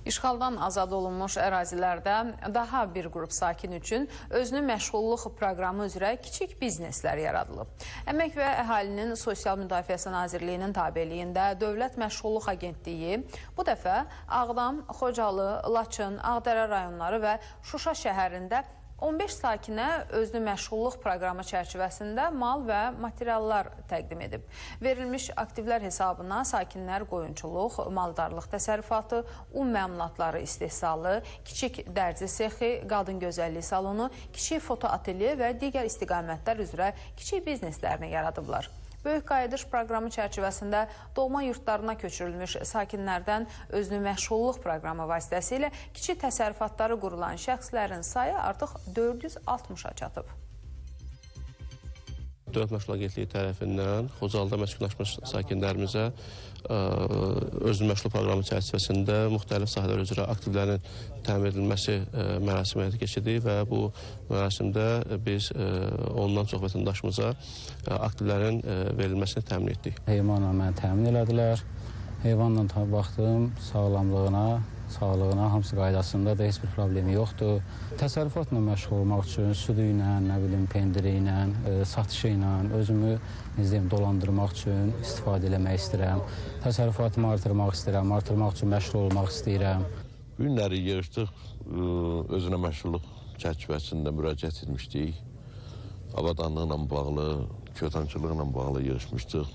İşğaldan azad olunmuş ərazilərdə daha bir qrup sakin üçün özünü məşğulluq proqramı üzrə kiçik bizneslər yaradılıb. Əmək və Əhalinin Sosial Müdafiəsi Nazirliyinin tabeliyində Dövlət Məşğulluq Agentliyi bu dəfə Ağdam, Xocalı, Laçın, Ağdərə rayonları və Şuşa şəhərində 15 sakinə özünü məşğulluq proqramı çərçivəsində mal və materiallar təqdim edib. Verilmiş aktivlər hesabına sakinlər qoyunçuluq, maldarlıq təsərrüfatı, un məmulatları istehsalı, kiçik dərzi sexi, qadın gözəllik salonu, kiçik fotoatelye və digər istiqamətlər üzrə kiçik bizneslərini yaradıblar. Böyük Qayıdış proqramı çərçivəsində doğma yurtlarına köçürülmüş sakinlərdən özünü məşğulluq proqramı vasitəsilə kiçik təsərrüfatları qurulan şəxslərin sayı artıq 460-a çatıb. Dövlət Məşğulluq Agentliyi tərəfindən Xocalıda məskunlaşmış sakinlərimizə özünü məşğulluq proqramı çərçivəsində müxtəlif sahələr üzrə aktivlərin təmin edilməsi mərasimi həyata keçirdik və bu mərasimdə biz ondan çox vətəndaşımıza aktivlərin verilməsini təmin etdik. Heyvanla məni təmin elədilər. Heyvanla baxdım sağlamlığına, sağlığına, hamısı qaydasındadır, heç bir problemi yoxdur. Təsərrüfatla məşğul olmaq üçün südü ilə, nə bilim, pendiri ilə, satışı ilə özümü, necə deyim, dolandırmaq üçün istifadə eləmək istəyirəm. Təsərrüfatımı artırmaq istəyirəm, artırmaq üçün məşğul olmaq istəyirəm. Bu günləri yığışdıq, özünə məşğulluq çərçivəsində müraciət etmişdik. Avadanlıqla bağlı, kötançılıqla bağlı yığışmışdıq.